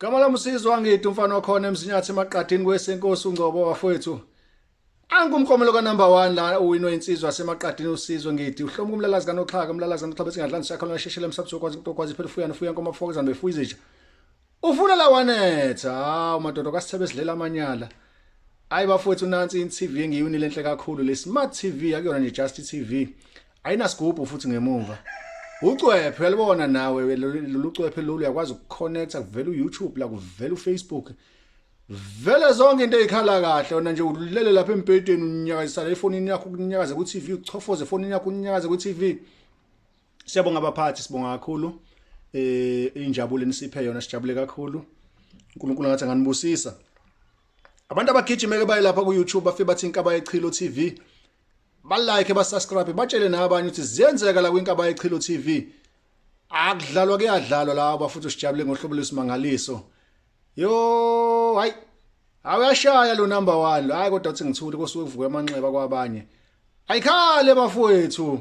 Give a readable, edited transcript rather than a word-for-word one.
Gama lami uSizwe Ngidi, umfana wakhona eMzinyathi, eMaqadini, kwesenkosi uNgcobo bafowethu. Angu umklomelo ka number 1 la uwinwe insizwa yaseMaqadini, uSizwe Ngidi. Uhlomka umlalazi kaNoxhaka, umlalazi kaNoxhaka bese ngadlani sakho sheshele emsabutho kwazi ukwazi phela ufuyana ufuya nkomo afokezana befuya izinja. Ufuna la wanetha. Hawu madoda kaSithebe, sidlela amanyala. Hayi bafowethu, nansi i-TV engiyunile enhle kakhulu le smart TV, akuyona nje just i-TV. Ayinasigubhu futhi ngemuva. Ucwephe uyalibona nawe lolu cwephe lolu, uyakwazi ukuconnecta, kuvela uYouTube la, kuvela uFacebook. Vele zonke into ezikhala kahle, wena nje ulele lapha embhedeni, unyakazisa la efonini yakho, ukunyakaza ku TV, uchofoze efonini yakho, unyakaze ku TV. Siyabonga abaphathi, sibonga kakhulu. Injabulo enisiphe yona, sijabule kakhulu. uNkulunkulu ngathi anganibusisa. Abantu abagijimeke baye lapha ku YouTube, bafike bathi Inkaba Yechilo TV. Ba like, ba subscribe, batshele nabanye ukuthi ziyenzeka la kwiNkaba Yechilo TV. Akudlalwa, kuyadlalwa la bafuthi, sijabule ngohlobo lwesimangaliso. Yo, hayi. Awuyashaya lo number 1. Hayi kodwa uthi ngithule, kosuke kuvuka amanxeba kwabanye. Ayikhale bafowethu.